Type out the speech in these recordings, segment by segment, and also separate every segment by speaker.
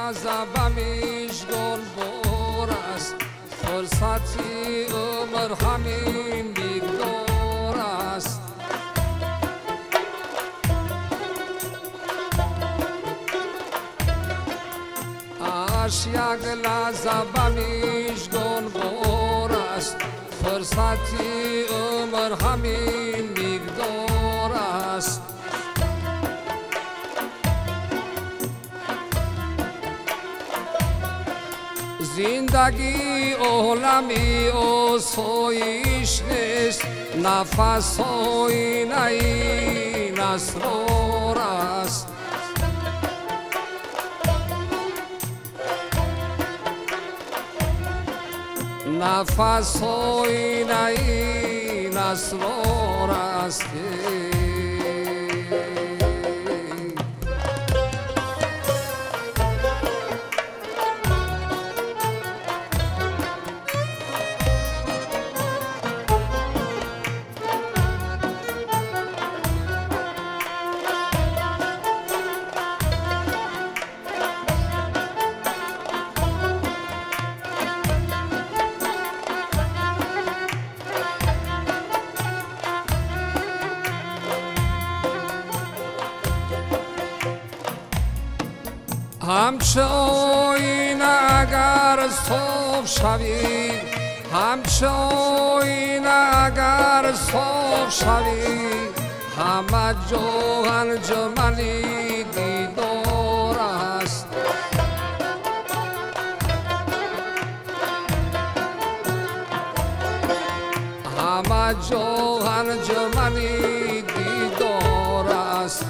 Speaker 1: лазабамиш гул аст, фурсати умр ҳамин миқдор аст. Аш як лазабамиш гул аст, фурсати умр ҳамин миқдор аст. Зиндагӣ олами осоиш нест, нафасҳои наин асрор аст. Нафасҳои наин асрор аст. Ҳамчу оина агар соф шавӣ, ҳамчу оина агар соф шавӣ, ҳама ҷо анҷумани дидор аст. Ҳама ҷо анҷумани дидор аст.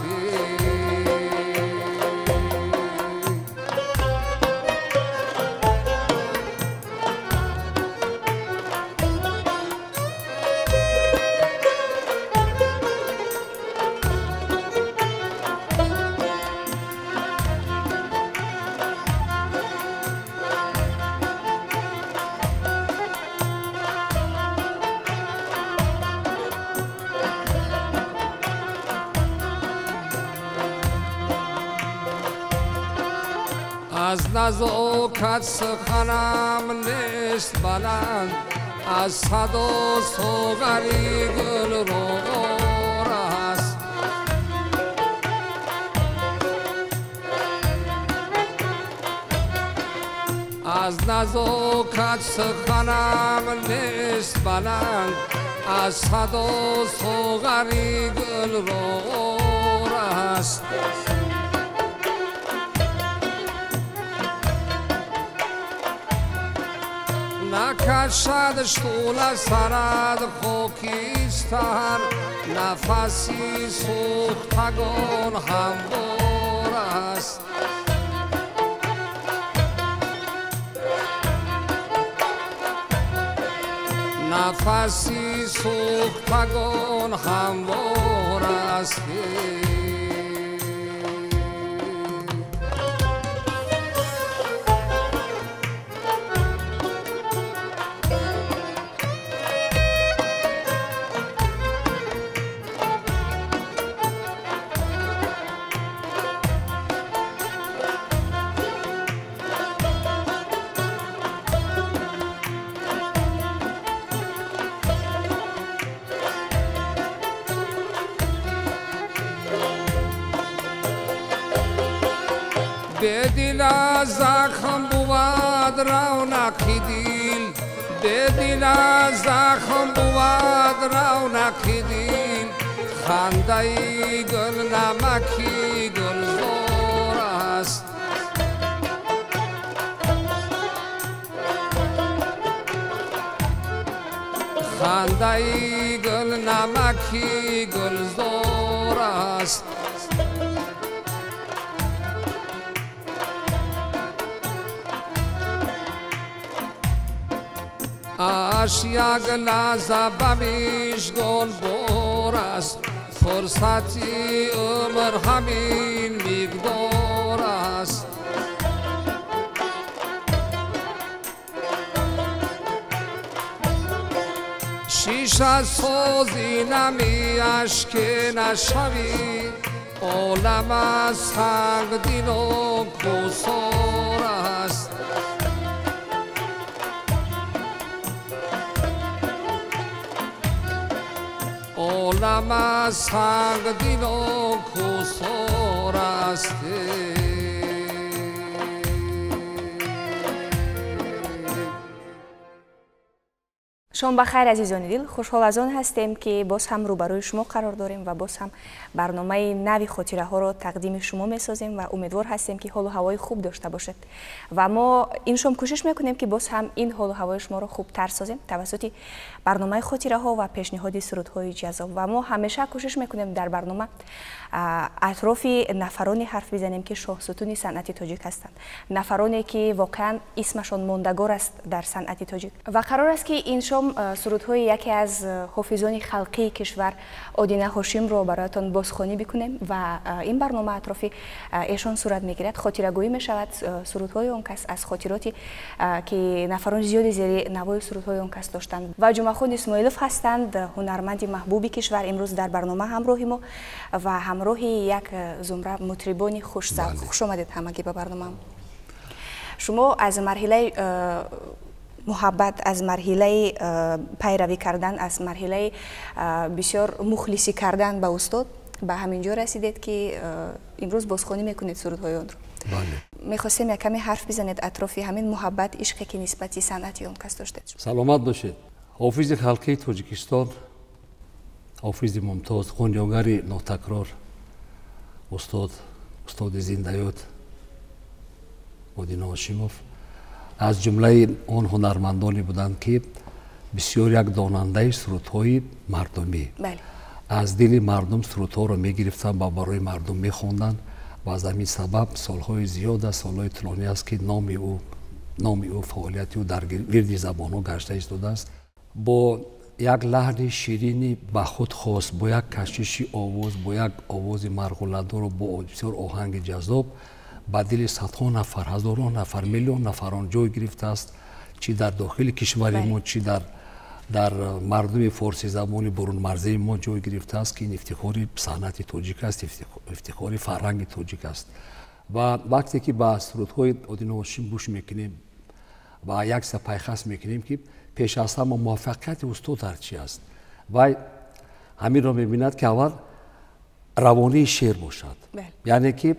Speaker 1: Аз назокат суханам нест баланд, аз садо соғари гулрор аст. Аз назокат суханам нест баланд, аз садо соғари гулрор аст. Накашад шӯла сарад хокистар, нафаси сӯхтагон ҳамвор аст. Нафаси сӯхтагон ҳамвор аст. Бедила захм бувад равнақи дил, бедила захм бувад равнақи дил, хандаи гул намаки гулзор аст. Хандаи гул намаки гулзор аст. Аш як лазабамиш гул аст, фурсати умр ҳамин миқдор аст. Шиша сози нами ашке нашавӣ, عالم از سنگدل و کوسار است. عالم از سنگدل و کوسار است.
Speaker 2: شام بخیر عزیزان دل، خوشحال از آن هستیم که باز هم روبروی شما قرار داریم و باز هم برنامه نوی خاطره ها را تقدیم شما میسازیم و امیدوار هستیم که حال و هوای خوب داشته باشد و ما این شام کوشش میکنیم که باز هم این حال و هوای شما را خوب تر سازیم توسط برنامه خاطره ها و پیشنهاد سرودهای جذاب. و ما همیشه کوشش میکنیم در برنامه اطراف نفرانی حرف بزنیم که شاهستون صنعت تاجیک هستند، نفرانی که واقعا اسمشان ماندگار است در صنعت تاجیک. و قرار است که این شام سرودهای یکی از حافظان خلقی کشور آدینه هاشم را برایتان بازخوانی بکنیم و این برنامه اطراف ایشان صورت میگیرد. خاطره‌گویی میشود سرودهای آن کس از خاطراتی که نفران زیادی زیر نوای سرودهای آن کس داشتند. و جمعه‌خان اسماعیلوف هستند، هنرمند محبوب کشور، امروز در برنامه همراهی ما و همراه یک زمره مطربان خوش‌ذوق. خوش آمدید همگی به برنامه. شما از مرحله محبت، از مرحله پیروی کردن، از مرحله بسیار مخلصی کردن به استاد به همینجا رسیدید که امروز بازخوانی میکنید سرودهای آن رو. بله. میخواستیم یک کمی حرف بزنید اطراف همین محبت، عشقی که نسبت صنعتی آن کس داشتید.
Speaker 1: سلامت باشید. حافظ خلقی تاجیکستان، حافظ ممتاز، خونیاگری ناتکرار، استاد زنده‌یاد آدینه هاشمов аз ҷумлаи он ҳунармандоне буданд ки бисёр як донандаи сурудҳои мардумӣ, аз дили мардум сурудҳоро мегирифтанд ва барои мардум мехонданд ва аз ҳамин сабаб солҳои зиёд аст, солҳои тӯлонӣ аст ки номи ӯ, фаъолияти ӯ дар вирди забонҳо гашта истодааст. Бо як лаҳни ширини ба худ хос, бо як кашиши овоз, бо як овози марғуладору бо бисёр оҳанги ҷаззоб ба дили садҳо нафар, ҳазорон нафар, миллион нафарон ҷой гирифтааст, чӣ дар дохили кишвари мо, чӣ дар мардуми форсизабони бурунмарзии мо ҷой гирифтааст, ки ин ифтихори санъати тоҷик аст, ифтихори фарҳанги тоҷик аст. Ва вақте ки ба сурудҳои Одина Ҳошим гӯш мекунем ва як чиза пайхас мекунем, ки пеш аз ҳама муваффақияти устод дар чи аст, вай ҳаминро мебинад, ки аввал равонии шеър бошад, яъне ки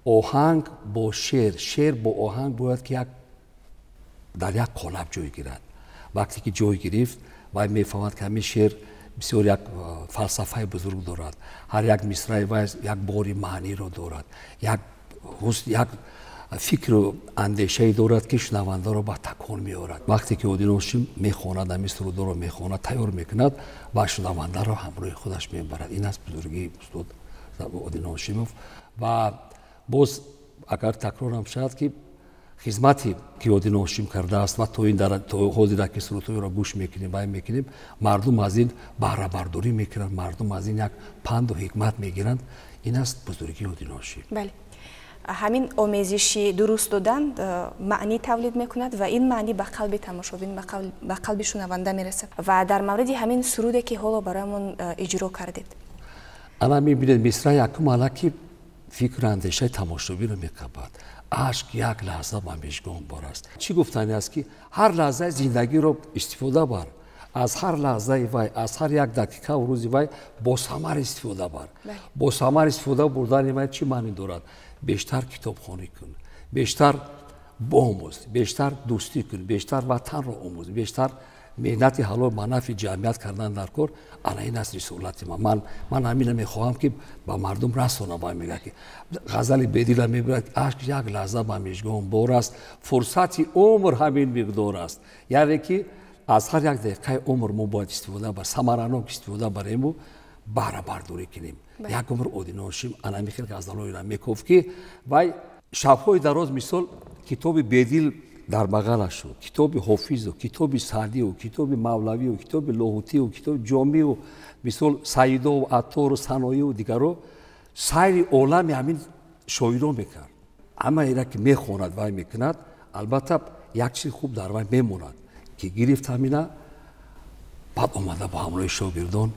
Speaker 1: оҳанг бо шеър, шеър бо оҳанг бояд ки дар як қолаб ҷой гирад. Вақте ки ҷой гирифт, вай мефаҳмад, ки ҳамин шеър бисёр як фалсафаи бузург дорад, ҳар як мисраи вай як бори маъниро дорад, як фикру андешае дорад, ки шунавандаро ба такон меорад. Вақте ки Одина Ҳошим мехонад, ҳамин сурудҳоро мехонад, тайёр мекунад ва шунавандаро ҳамроҳи худаш мебарад. Ин аст бузургии устод Одина Ҳошимов. Ва боз агар такрорам шавад, ки хизмате ки Одина Ҳошим кардааст ва то ин то ҳозира ки сурудҳоеро гӯш мекунем, вай мекунем, мардум аз ин баҳрабардорӣ мекунанд, мардум аз ин як панду ҳикмат мегиранд. Ин аст бузургии Одина Ҳошим.
Speaker 2: Бале, ҳамин омезиши дуруст додан маънӣ тавлид мекунад ва ин маънӣ ба қалби тамошобин, ба қалби шунаванда мерасад. Ва дар мавриди ҳамин суруде ки ҳоло бароямон иҷро кардед,
Speaker 1: ана мебинед мисраи якум алаки фикру андешаи тамошобинро мекабад. Ашк як лаҳза ба мижгон бор аст. Чӣ гуфтани аст, ки ҳар лаҳзаи зиндагиро истифода бар, аз ҳар лаҳзаи вай, аз ҳар як дақиқаву рӯзи вай бо самар истифода бар. Бо самар истифода бурдани вай чӣ маънӣ дорад? Бештар китобхонӣ кун, бештар омӯз, бештар дӯстӣ кун, бештар ватанро омӯз, бештар меҳнати ҳалол ба нафъи ҷамъият кардан дар кор. Ана ин аст рисолати ман. Ман ҳамина мехоҳам, ки ба мардум расонам. Вай мегӯяд, ки ғазали бедила мебирад, ашк як лаҳза ба мижгон бор аст, фурсати умр ҳамин миқдор аст. Яъне ки аз ҳар як дақиқаи умр мо бояд истифода бар, самаранок истифода барему баҳрабардорӣ кунем. Як умр Одина Ҳошим ана ҳамин хел ғазалҳоеро мекофт, ки вай шабҳои дароз, мисол, китоби бедил дар бағалаш шуд, китоби ҳофизу, китоби саъдию, китоби мавлавию, китоби лоҳутию, китоби ҷомию, мисол саидову, аттору, саноию дигаро сайри олами ҳамин шоирон мекард. Ҳама ира ки мехонад, вай мекунад, албатта як чизи хуб дар вай мемонад, ки гирифт ҳамина, баъд омада бо ҳамроҳи шогирдон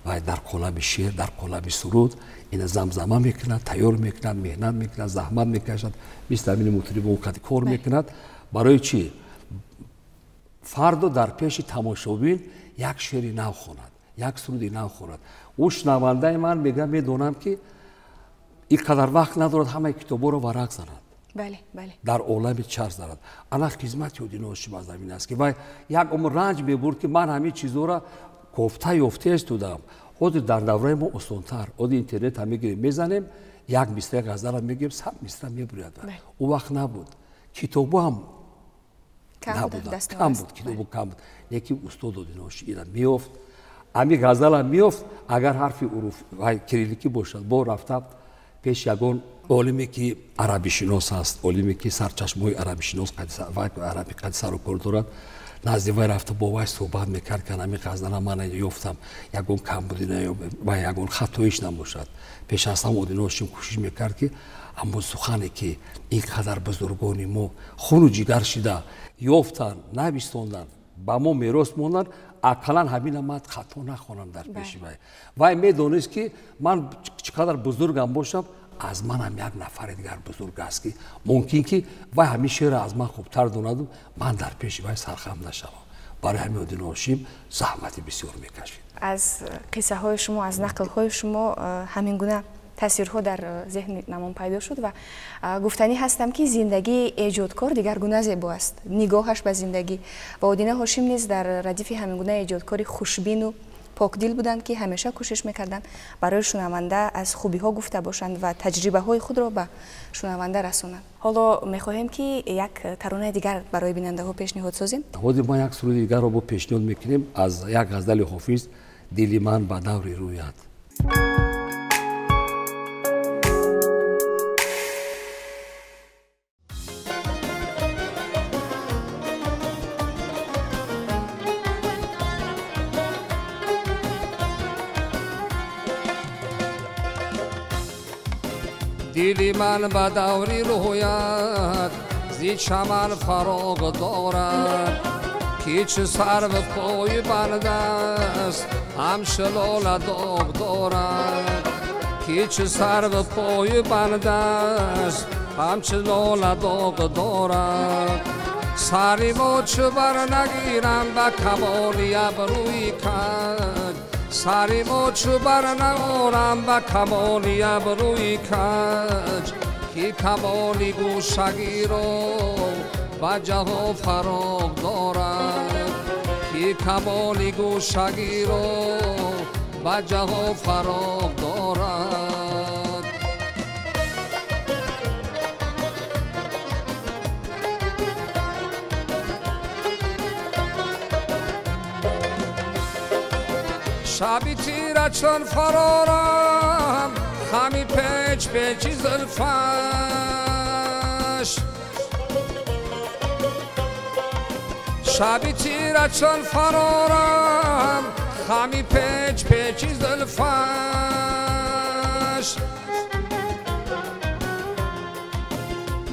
Speaker 1: Вай дар қолаби шеър, дар қолаби суруд ина замзама мекунад, тайёр мекунад, меҳнат мекунад, заҳмат мекашад, мисли ҳамин мутрибон кор мекунад. Барои чӣ? Фардо дар пеши тамошобин як шеъри нав хонад, як суруди нав хонад. Ӯ шунавандаи ман мегӯяд, медонам ки ин қадар вақт надорад ҳамаи китобҳоро варақ занад. Дар олами чарх занад. Ана хизмати Одина Ҳошим аз ҳамин аст ки вай як умр ранҷ мебурд ки ман ҳамин чизҳоро кофта ёфта истодам. Ҳозир дар давраи мо осонтар. Ҳозир интернет ҳам мегирем, мезанем, як мисраи ғазалро мегирем, 100 мисра мебуряд. Ӯ вақт набуд. Китобҳо ҳам набуданд, кам буд, китобҳо кам буд. Лекин устод Одина Ҳошим ина меёфт, ҳамин ғазалам меёфт, агар ҳарфи уруф кирилликӣ бошад, бо рафта пеш ягон олиме ки арабишинос аст, олиме ки сарчашмаҳои арабишинос араби қад сару кор дорад, назди вай рафта бо вай суҳбат мекард, ки ҳамин ғазала ман ёфтам, ягон камбудӣ ва ягон хатоиш набошад. Пеш аз ҳам Одина Ҳошим кӯшиш мекард ки аммо сухане ки ин қадар бузургони мо хуну ҷигар шида ёфтанд, навистонданд, ба мо мерос монданд, ақаллан ҳамина ман хато нахонам дар пеши вай. Вай медонист ки ман чӣ қадар бузургам бошам, аз манам як нафари дигар бузург аст ки мумкин ки вай ҳамин шеърро аз ман хубтар донаду ман дар пеши вай сархам нашавам. Барои ҳамин Одина Ҳошим заҳмати бисёр мекашид.
Speaker 2: Аз қиссаҳои шумо, аз нақлҳои шумо ҳамин гуна таъсирҳо дар зеҳни намон пайдо шуд ва гуфтанӣ ҳастам ки зиндагии эҷодкор дигаргуна зебо аст, нигоҳаш ба зиндагӣ. Ва Одина Ҳошим низ дар радифи ҳамин гуна эҷодкори хушбину покдил буданд ки ҳамеша кӯшиш мекарданд барои шунаванда аз хубиҳо гуфта бошанд ва таҷрибаҳои худро ба шунаванда расонанд. Ҳоло мехоҳем ки як таронаи дигар барои бинандаҳо пешниҳод созем.
Speaker 1: Ҳозир мо як суруди дигарро бо пешниҳод мекунем аз як ғазали Ҳофиз, дили ман ба даври рӯяд. Дили ман ба даври рӯяд, зи чаман фароғ дорад, ки чу сарв пойи банд аст, ҳам шилола доғ дорад, ки чу сарв пойи банд аст, ҳам шилола доғ дорад. Сари мо чу бар нагирам ба камоли абрӯи каҷ, сари мо чу бар наорам ба камоли абрӯи каҷ, ки камоли гӯшагиро ба ҷаҳон фароғ дорад, ки камоли гӯшагиро ба ҷаҳон фароғ дорад. Шаби тира чун фарорам, хами печ печи зулфаш. Шаби тира чун фарорам, хами печ печи зулфаш.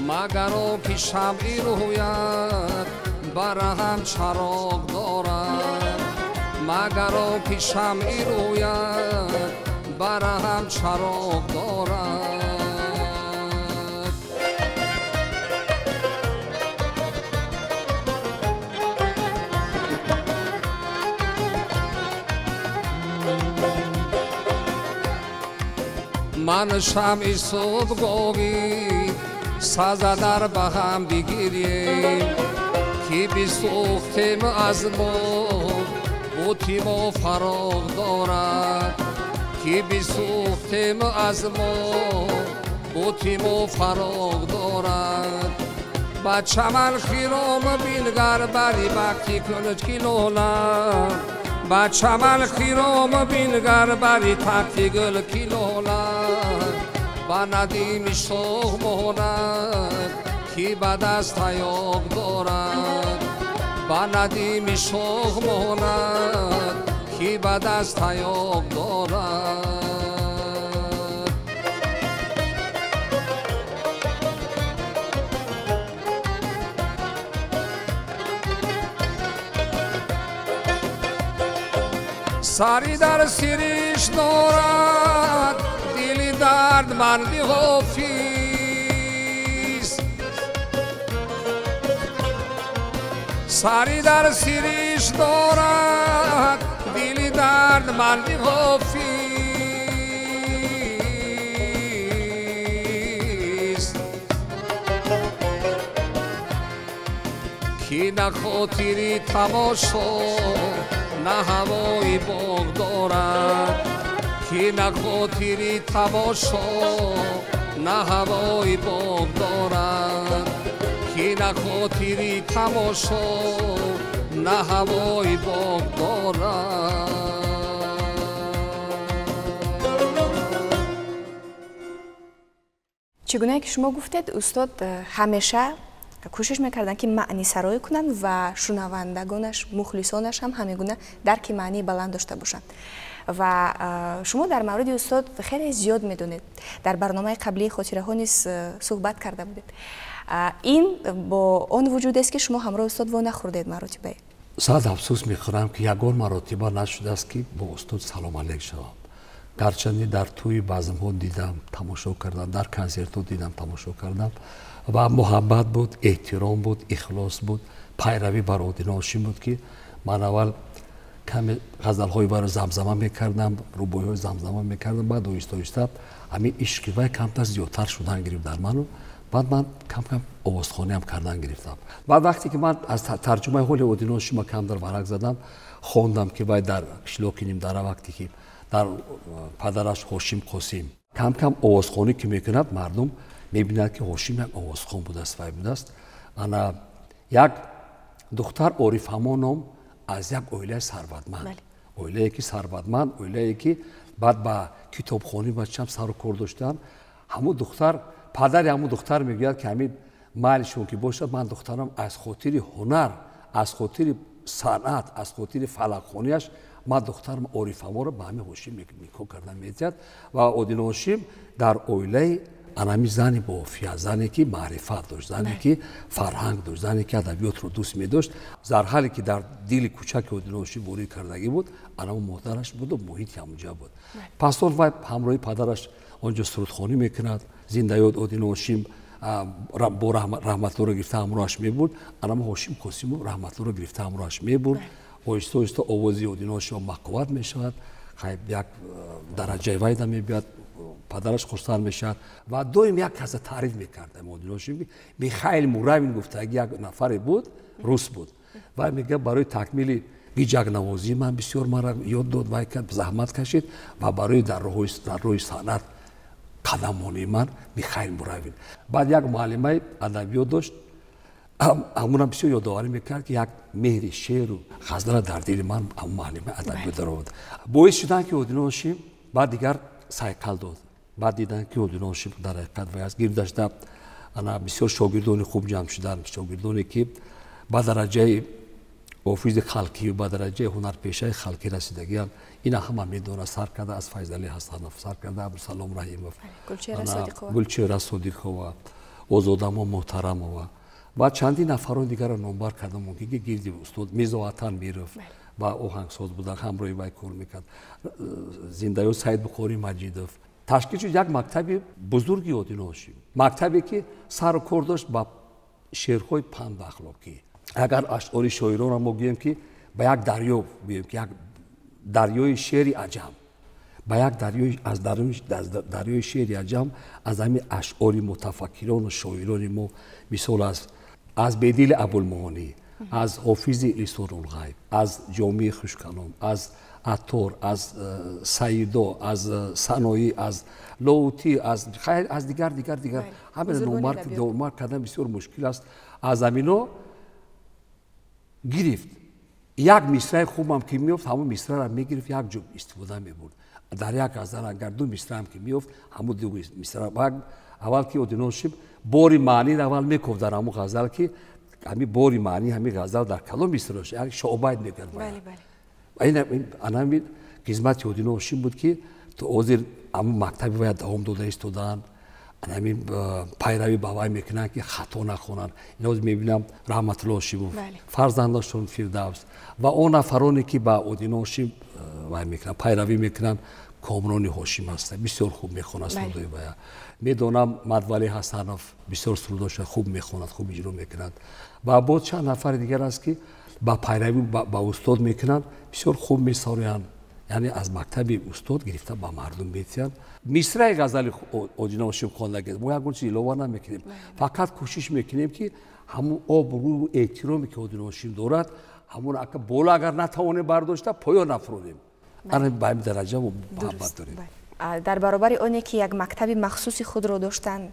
Speaker 1: Магар о ки шамъи рӯяд, бараҳам чароғ дорад, магар о ки шамъи рӯяд, бараҳам чароғ дорад. Ман шамъи субҳгоҳӣ сазадар ба ҳам бигирем, ки бисӯхтем аз мо бути мо фароғ дорад, ки бисӯхтем аз мо бути мо фароғ дорад. Ба чаман хиром бингар бари бахти кунҷ лола, ба чаман хиром бингар бари тахти гул ки лола, ба надими шоҳ монад ки ба даст таёқ дорад, ба надими шоҳ монад ки ба даст таёқ дорад. Сари дар сириш дорад дили дардманди ҳофиз. Сари дар сириш дорад дили дардманди ҳофиз. Ки на хотири тамошо на ҳавои боғ дорад, ки на хотири тамошо на ҳавои боғ дорад, ки на хотири тамошо на ҳавои боғ дорад.
Speaker 2: Чӣ гунае ки шумо гуфтед, устод ҳамеша кӯшиш мекарданд, ки маънисароӣ кунанд ва шунавандагонаш, мухлисонаш ҳам ҳамегуна дарки маънии баланд дошта бошанд. Ва шумо дар мавриди устод хеле зиёд медонед. Дар барномаи қаблии хотираҳо низ суҳбат карда будед. Ин бо он вуҷудест, ки шумо ҳамроҳи устод во нахӯрдед маротибае.
Speaker 1: Сад афсӯс мехӯрам, ки ягон маротиба нашудааст, ки бо устод салом алейк шавам. Гарчанде дар тӯи базмҳо дидам, тамошо кардам, дар консертҳо дидам, тамошо кардам. Ва муҳаббат буд, эҳтиром буд, ихлос буд, пайравӣ бар Одина Ҳошим буд, ки ман аввал каме ғазалҳои вайро замзама мекардам, рубоиҳои замзама мекардам, баъд оҳиста оҳиста ҳамин ишқи вай камтар зиёдтар шудан гирифт дар ману, баъд ман кам-кам овозхониам кардан гирифтам. Баъд вақте ки ман аз тарҷумаи ҳоли Одина Ҳошима камтар варақ задам, хондам, ки вай дар қишлоқи Нимдара вақте ки дар падараш Ҳошим Қосим кам-кам овозхонӣ ки мекунад, мардум мебинад, ки Ҳошим як овозхон будааст, вай будааст. Ана як духтар Ориф ҳамон ном аз як оилаи сарватманд, оилае ки сарватманд, оилае ки баъд ба китобхонӣ бачам сару кор доштанд. Ҳамун духтар, падари ҳамун духтар мегӯяд, ки ҳамин майлшон ки бошад, ман духтарам аз хотири ҳунар, аз хотири санъат, аз хотири фалакхонияш ман духтарам Орифаморо ба ҳамин Ҳошим никоҳ карда медиҳад. Ва Одина Ҳошим дар оилаи анами зани бофия, зане ки маърифат дошт, зане ки фарҳанг дошт, зане ки адабиётро дӯст медошт, зарҳале ки дар дили кӯчаки Одина Ҳошим ворид кардагӣ буд, анамо модараш буду муҳити ҳамонҷа буд. Пас он вай ҳамроҳи падараш онҷо сурудхонӣ мекунад. Зиндаёд Одина Ҳошим бо Раҳматллоро гирифта ҳамроҳаш мебурд, анамо Ҳошим Қосимов Раҳматллоро гирифта ҳамроҳаш мебурд. Оҳиста оҳиста овози Одина Ҳошим мақувват мешавад, як дараҷаи вайда мебиёд, падараш хурсанд мешавад ва доим як каса таъриф мекард Одина Ҳошим. Михаил Муравин гуфтаги як нафаре буд, рус буд, вай мегӯяд, барои такмили гиҷакнавозии ман бисёр мара ёд дод, вай кард, заҳмат кашид ва барои дар роҳи санъат қадамонии ман Михаил Муравин. Баъд як муаллимаи адабиёт дошт, ҳамонам бисёр ёдоварӣ мекард, ки як меҳри шеъру ғазалро дар дили ман ҳамон муаллимаи адабиёт даровард. Боис шуданд, ки Одина Ҳошим баъд дигар сайқал дод. Баъд диданд, ки Одина Ҳошим дар ҳақиқат вай аст. Гирдашта ана бисёр шогирдони хуб ҷамъ шуданд, шогирдоне ки ба дараҷаи ҳофизи халқӣ, ба дараҷаи ҳунарпешаи халқӣ расидагианд. Ина ҳама медонад, сар карда аз Файзалӣ Ҳасанов, сар карда Абдусалом Раҳимов, Гулчеҳра Содиқова, Озодамо Муҳтарамова ва чандин нафарони дигарро номбар карда мумкин, ки гирди устод Мирзоатан Миров ва оҳангсоз буданд, ҳамроҳи вай кор мекард, зиндаёд Саидбухорӣ Маҷидов. Ташкил шуд як мактаби бузурги Одина Ҳошим, мактабе ки сару кор дошт ба шеърҳои панду ахлоқӣ. Агар ашъори шоиронро мо гӯем, ки ба як дарё гӯем, ки як дарёи шеъри аҷам, ба як дарёи аз дарёи шеъри аҷам, аз ҳамин ашъори мутафаккирону шоирони мо, мисол аз Бедили Абулмоонӣ, аз Ҳофизи Лисонулғайб, аз Ҷомии Хушкалом, аз Аттор, аз Саидо, аз Саноӣ, аз Лоутӣ, аз дигар дигар дигар, ҳамаро номбар кардан бисёр мушкил аст. Аз ҳамино гирифт, як мисраи хубам ки меёфт, ҳамон мисраро мегирифт, як ҷо истифода мебурд. Дар як ғазал агар ду мисраам ки меёфт, ҳамон ду мисра. Аввал ки Одина Ҳошим бори маъниро аввал мекофт дар ҳамон ғазал, ки ҳамин бори маънии ҳамин ғазал дар калом мисра, як шоҳбайт мекард. Ана ҳамин хизмати Одина Ҳошим буд, ки то ҳозир ҳамон мактаби вая давом дода истодаанд. Ҳамин пайравӣ ба вай мекунанд, ки хато нахонанд. Иноз мебинам Раҳматулло Ҳошимов, фарзандашон Фирдавс ва он нафароне, ки ба Одино Ҳошим вай мекунанд, пайравӣ мекунанд, Комрони Ҳошим ҳастанд, бисёр хуб мехонад сурудҳои вая. Медонам Мадвали Ҳасанов бисёр сурудҳоша хуб мехонад, хуб иҷро мекунад. Ва боз чанд нафари дигар аст, ки ба пайравӣ ба устод мекунанд, бисёр хуб месароянд. Яъне аз мактаби устод гирифта ба мардум метиҳанд. Мисраи ғазали Одино Ҳошим хондагист. Мо ягон чиз илова намекунем, фақат кӯшиш мекунем, ки ҳамун обрӯву эҳтироме, ки Одино Ҳошим дорад, ҳамун боло агар натавонем бардошта, поён нафуродем. Ана ба ҳамин дараҷа мо муҳаббат дорем.
Speaker 2: Дар баробари оне ки як мактаби махсуси худро доштанд,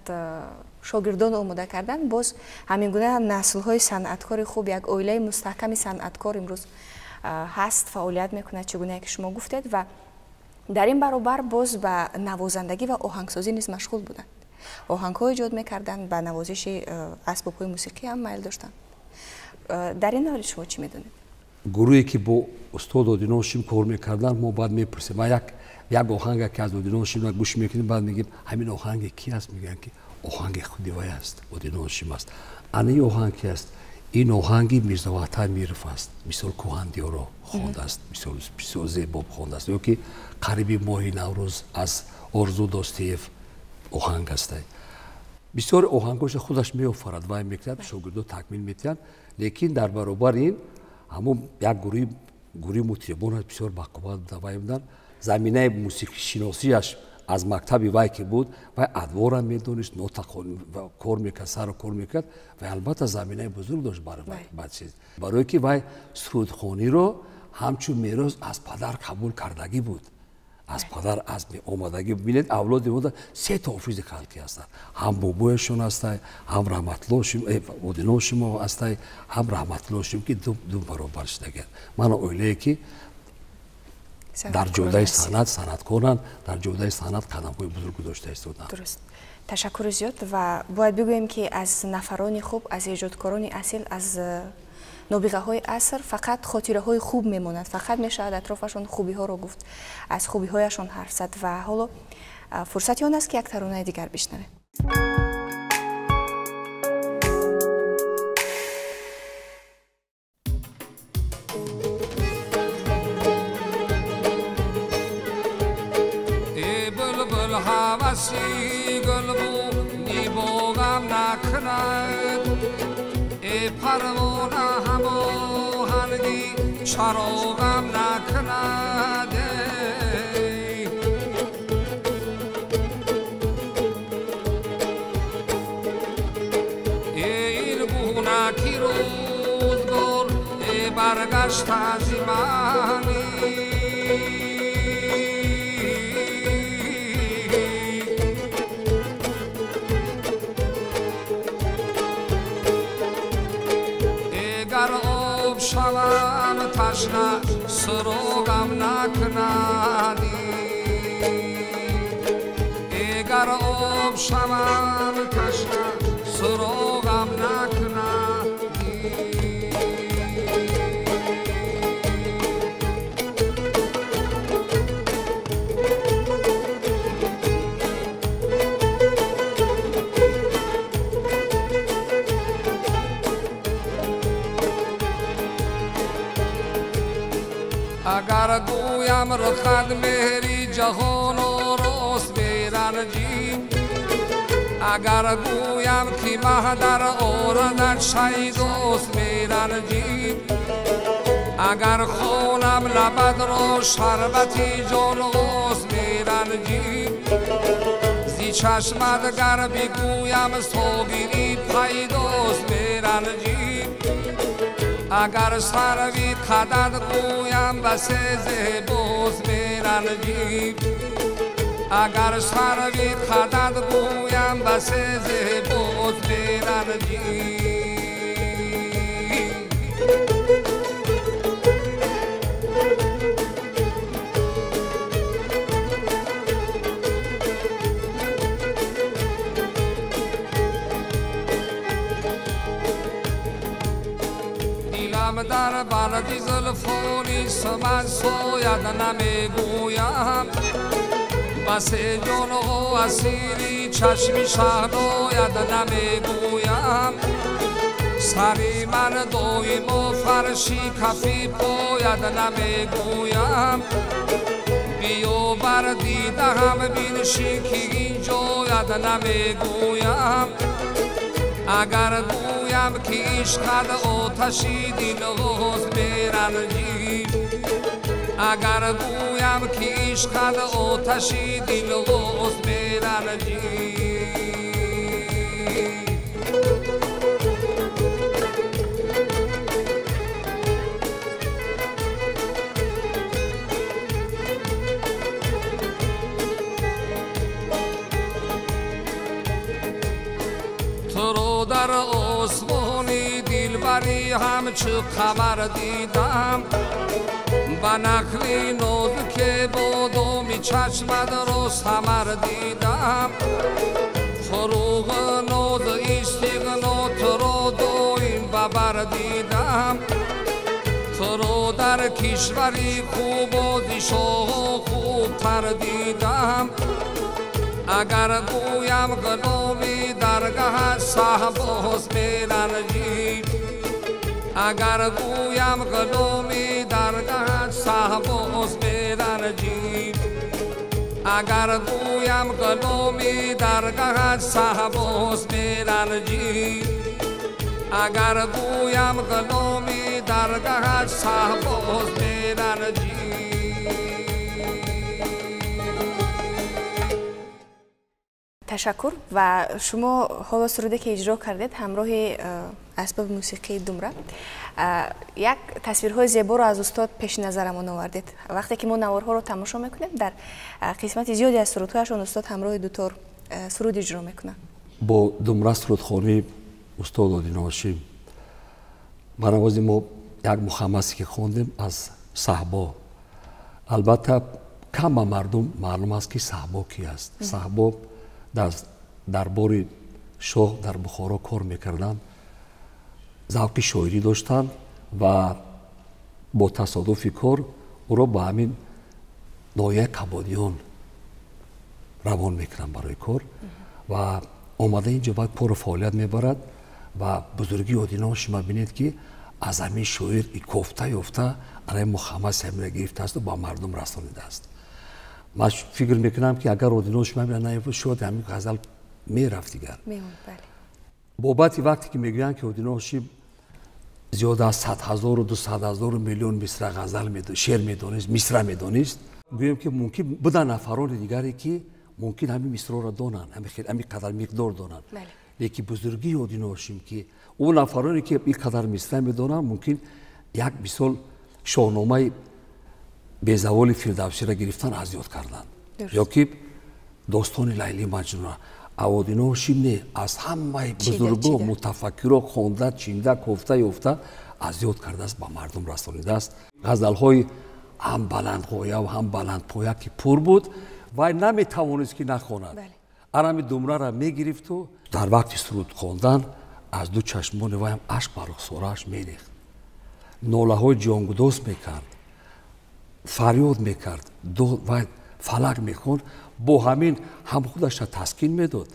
Speaker 2: шогирдон омода карданд, боз ҳамин гуна наслҳои санъаткори хуб, як оилаи мустаҳками санъаткор имрӯз ҳаст, фаъолият мекунад, чӣ гунае ки шумо гуфтед. Ва дар ин баробар боз ба навозандагӣ ва оҳангсозӣ низ машғул буданд. Оҳангҳо эҷод мекарданд, ба навозиши асбобҳои мусиқӣ ҳам майл доштанд. Дар ин маврид шумо чӣ медонед?
Speaker 1: Гурӯҳе ки бо устод Одино Ҳошим кор мекарданд, мо баъд мепурсем. Ва як оҳанге ки аз Одино Ҳошим гӯш мекунем, баъд мегӯем ҳамин оҳанге ки аст? Мегӯянд ки оҳанги худи вай аст, Одино Ҳошим аст. Ана ин оҳанг ки аст? Ин оҳанги Мирзоватан Миров аст. Мисол Кӯҳандиёро хондааст, бисёр зебо хондааст. Ё ки қариби моҳи Наврӯз аз Орзу Достиев оҳанг аст. Бисёр оҳангҳоша худаш меофарад, вай мекунад, шогирдо такмил метиҳанд, лекин дар баробари ин ҳамон як гурӯҳи мутрибон бисёр бақувват вай буданд. Заминаи мусиқишиносиаш аз мактаби вай ки буд, вай адворам медонист, нота кор мекард, сарро кор мекард ва албатта заминаи бузург дошт барои чиз. Барое ки вай сурудхониро ҳамчун мерос аз падар қабул кардагӣ буд. Аз падар аз омадагӣ. Бинед, авлоди мо се то ҳофизи халқӣ ҳастанд. Ҳам бобояшон ҳастай, ҳам Раҳматулло Одино Ҳошимов ҳастай, ҳам Раҳматулло Ҳошим, ки ду баробар шудагианд. Ман оилае ки дар ҷодаи санъат санъаткоранд, дар ҷодаи санъат қадамҳои бузург гузошта истоданд.
Speaker 2: Дуруст. Ташаккури зиёд ва бояд бигӯем, ки аз нафарони хуб, аз эҷодкорони асил, аз нобиғаҳои аср фақат хотираҳои хуб мемонад, фақат мешавад атрофашон хубиҳоро гуфт, аз хубиҳояшон ҳарф зад. Ва ҳоло фурсати он аст, ки як таронаи дигар бишнавем.
Speaker 3: چراغم نکند این گونه کی روزگار برگشت از منی گر آب شوم تشنه سراغم نکندی اگر آب شوم تشنه سراغم نکندی. اگر گویم رخد مهری جهان و راست میرنجی، اگر گویم که مه در آردت شیداست میرنجی، اگر خونم لبد را شربتی جانست میرنجی، زی چشمت گر بگویم صابری پیداست میرنجی، اگر سروی قدد گویم بس زیباست میرنجی، اگر سروی قدد گویم بس زیباست میرنجی. در بلدی زلفانی سمن ساید نمیگویم، بس جان و اسیری چشمی شهناید نمیگویم سری من دایم و فرشی کفی پاید نمیگویم بیو بر دیدهم بینشی که این جاید نمیگویم اگر گویم که عشقت آتشی دل غوز برنجی اگر گویم که عشقت آتشی دل غوز برنجی تو در آسمانی دلبری همچو قمر دیدم با نخلی نازک بادامی چشمت را ثمر دیدم فروغ ناز استغنا تو را دایم ببر دیدم تو را در کشوری خوب و شاه خوبتر دیدم اگر گویم غلامی درگه صحباز میرنجی اگر گویم غلامی درگه صحباز میرنجی اگر گویم غلامی درگه صحباز میرنجی اگر گویم غلامی درگه صحباز میرنجی.
Speaker 2: تشکر. و شما حالا سروده که اجرا کردید همراه اسباب موسیقی دومره یک تصویرهای زیبا رو از استاد پیش نظرمان آوردید. وقتی که ما نوارها رو تماشا میکنیم در قسمت زیادی از سرودهایشان استاد همراه دوتار سرود اجرا میکنن.
Speaker 1: با دومره سرودخوانی استاد عادل هاشم برای ما یک مخمسی که خوندیم از صحبا، البته کم به مردم معلوم است که صحبا کی است. صحبا در دربار شاه در بخارا کار میکردند، ذوق شاعری داشتند و با تصادف کار او را به همین ناحیه کبادیان روان میکنند برای کار و آمده اینجا باید کار و فعالیت میبرد و بزرگی عادل هاشم ببینید که از همین شاعر کوفته یافته برای مخمس همین گرفته است و با مردم رسانیده است. من فکر میکنم که اگر عادل هاشم نیاورد شاید همین غزل میرفت دیگر. بابت وقتی که میگویند که عادل هاشم زیاد از 100,000 و 200,000 میلیون مصرع غزل شعر میدانست، مصرع میدانست، گویم که ممکن بودن نفران دیگری که ممکن همین مصرع را دانند، همین قدر مقدار دانند. لیکن بزرگی عادل هاشم که او نفرانی که این قدر مصرع میدانند ممکن یک مثال شاهنامه بی‌زوال فردوسی را گرفتن از یاد کردند یا که داستان لیلی مجنون. عادل هاشم نه، از همه بزرگا متفکرا خوانده، چینده، کوفته یافته از یاد کرده است، به مردم رسانیده است. غزل‌های هم بلندقایه و هم بلندپایه که پر بود و نمیتوانست که نخواند. ارمی دومره را میگرفت و در وقت سرود خواندن از دو چشمان وی هم اشک بر رخساره‌اش میریخت، ناله‌های جانگداز میکرد، فریاد میکرد و فلک میخوند. با همین هم خودش را تسکین میداد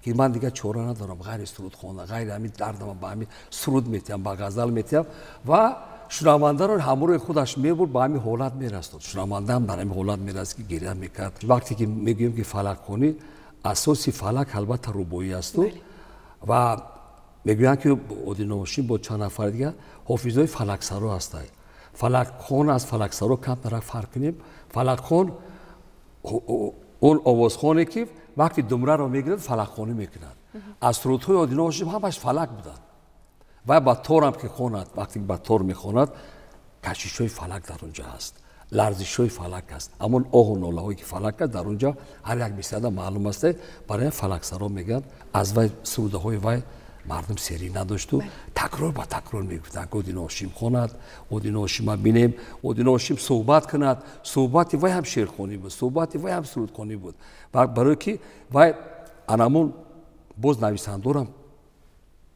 Speaker 1: که من دیگه چاره ندارم غیر سرود خواندن، غیر همین دردم به همین سرود میتیم، به غزل میتیم و شنونده را همراه خودش میبرد، به همین حالت میرسید. شنونده هم در همین حالت میرسید که گریه میکرد. وقتی که میگوییم که فلک خوانی، اساس فلک البته رباعی است و میگویند که عادل هاشم با چند نفر دیگه حافظای فلک سرا هستند. فلک خوان از فلک سرا کم طرف فرق کنیم. فلک خوان اون آوازخوانی که وقتی دمره را میگیرد فلک خوانی میکند. از سرودهای عادل هاشم همش فلک بودند و با تار هم که خواند، وقتی با تار میخواند کشش‌های فلک در اونجا هست، لرزش‌های فلک است، همون آه و ناله‌هایی که فلک است در اونجا هر یک مصرع معلوم است. برای فلک سرا میگن. از وی سرودهای وی مردم سری نداشت و تکرار با تکرار میگفتند که عادل هاشم خواند، عادل هاشم بینیم، عادل هاشم صحبت کند. صحبت وی هم شعرخوانی بود، صحبت وی هم سرودخوانی بود. برای که وی انمون باز نویسندورم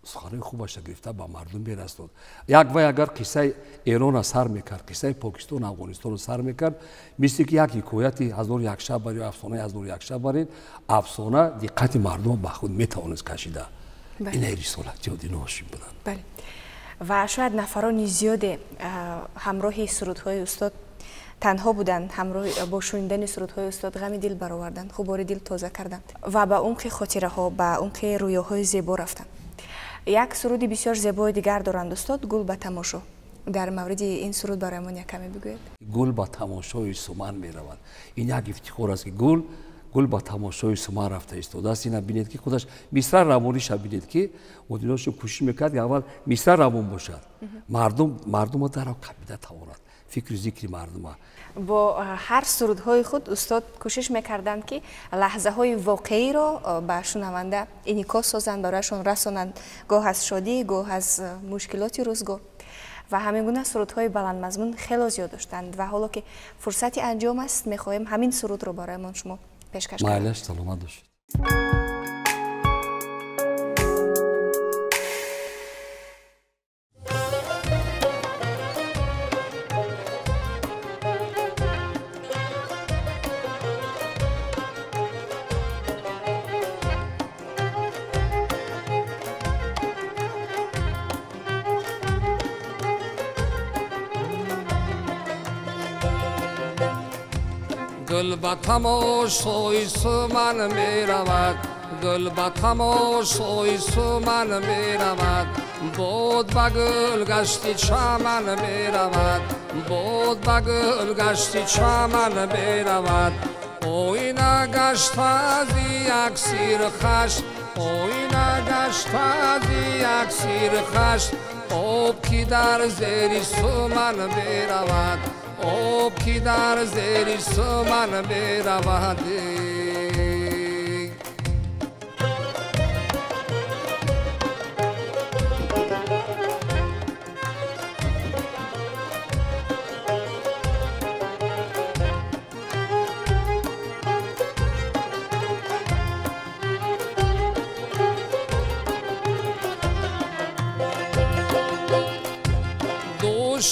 Speaker 1: суханои хубаша гирифта ба мардум мерасонд. Як вай агар қиссаи Эронро сар мекард, қиссаи Покистон, Афғонистонро сар мекард, мисли ки як ҳикояти ҳазору як шаб бар ё афсонаи ҳазору як шаб баред, афсона диққати мардумро ба худ метавонист кашида. Ина рисолати Одина Ҳошим буданд.
Speaker 2: Ва шояд нафарони зиёде ҳамроҳи сурудҳои устод танҳо буданд, ҳамроҳ бо шунидани сурудҳои устод ғами дил бароварданд, хубори дил тоза карданд ва ба умқи хотираҳо, ба умқи рӯёҳои зебо рафтанд. Як суруди бисёр зебои дигар доранд устод, «Гул ба тамошо». Дар мавриди ин суруд барои мо якаме бигӯед.
Speaker 1: Гул ба тамошои суман меравад. Ин як ифтихор аст, ки гул ба тамошои суман рафта истодааст. Ина бинед, ки худаш мисра равониша бинед, ки Одина Ҳошим кӯшиш мекард, ки аввал мисра равон бошад, мардумро дарав кабида тавонад, фикру зикри мардума.
Speaker 2: Бо ҳар сурудҳои худ устод кӯшиш мекарданд, ки лаҳзаҳои воқеиро ба шунаванда инъикос созанд, барояшон расонанд, гоҳ аз шодӣ, гоҳ аз мушкилоти рӯзгор. Ва ҳамин гуна сурудҳои баландмазмун хело зиёд доштанд. Ва ҳоло ки фурсати анҷом аст, мехоҳем ҳамин сурудро бароямон шумо пешкаш кунед.
Speaker 1: Майлаш, саломат бошед.
Speaker 3: Гул ба тамошои суман меравад, гул ба тамошои суман меравад, бод ба гул гашти чаман меравад, бод ба гул гашти чаман меравад. Оина гашта зи як сирхаш, оина гашта зи як сирхаш, об ки дар зери суман меравад, об ки дар зери суман меравад.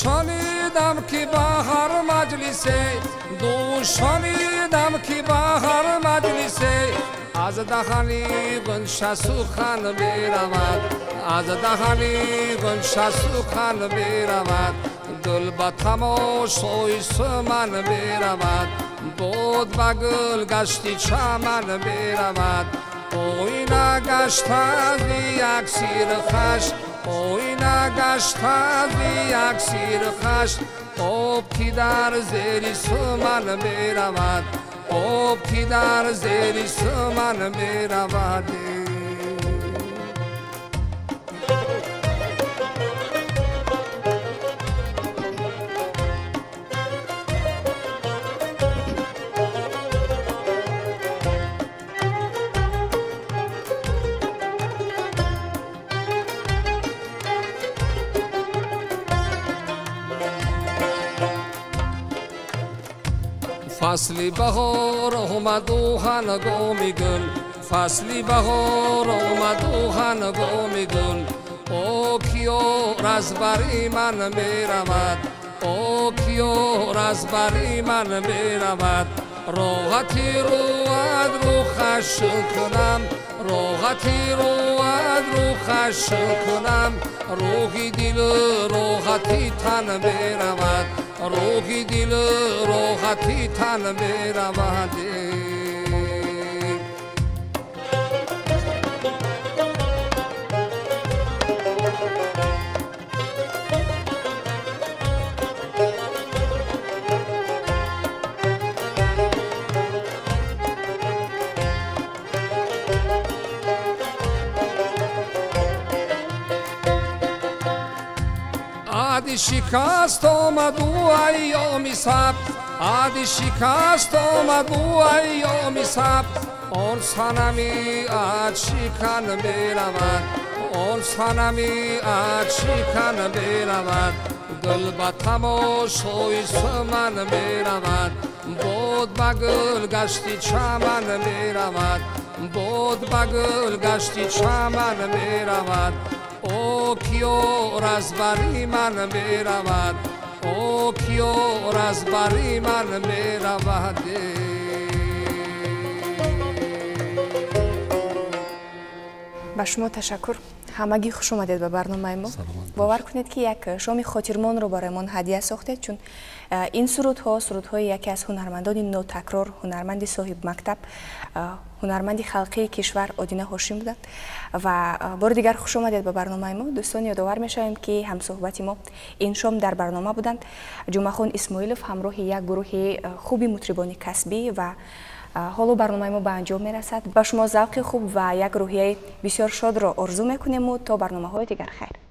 Speaker 3: Шунидам ки ба ҳар маҷлисе, шунидам ки ба ҳар маҷлисе, аз даҳани ғунча сухан меравад, аз даҳани ғунча сухан меравад. Гул ба тамошои суман меравад, бод ба гул гашти чаман меравад. Оина гашта зи як сирхаш, оина гашта зи як сирхаш, об ки дар зери суман меравад, об ки дар зери суман меравад. Фасли баҳор омаду ҳангоми гул, фасли баҳор омаду ҳангоми гул, о киёр аз бари ман меравад, о киёр аз бари ман меравад. Роҳати рӯад рӯ хашм кунам, роҳати рӯад рӯ хашм кунам, рӯҳи дил роҳати тан меравад, рӯҳи дил роҳати тан меравад. Ади шикаст омаду айёми сабт, ади шикаст омаду айёми сабт, он санами ад шикан меравад, он санами ад шикан меравад. Гул ба тамошои суман меравад, бод ба гул гашти чаман меравад. Бод ба гул гашти чаман меравад, о киёр аз бари ман меравад, о киёр аз бари ман меравад.
Speaker 2: Ба шумо ташаккур. Ҳамагӣ хуш омадед ба барномаи мо. Бовар кунед, ки як шоми хотирмонро барои мо ҳадия сохтед, чун ин сурудҳо сурудҳои яке аз ҳунармандони нотакрор, ҳунарманди соҳибмактаб, ҳунарманди халқии кишвар Одина Ҳошим буданд. Ва бори дигар хуш омадед ба барномаи мо. Дӯстон, ёдовар мешавем, ки ҳамсӯҳбати мо ин шом дар барнома буданд Ҷумъахон Исмоилов ҳамроҳи як гурӯҳи хуби мутрибони касбӣ. Ва ҳоло барномаи мо ба анҷом мерасад. Ба шумо завқи хуб ва як рӯҳияи бисёр шодро орзу мекунему то барномаҳои дигар хайр.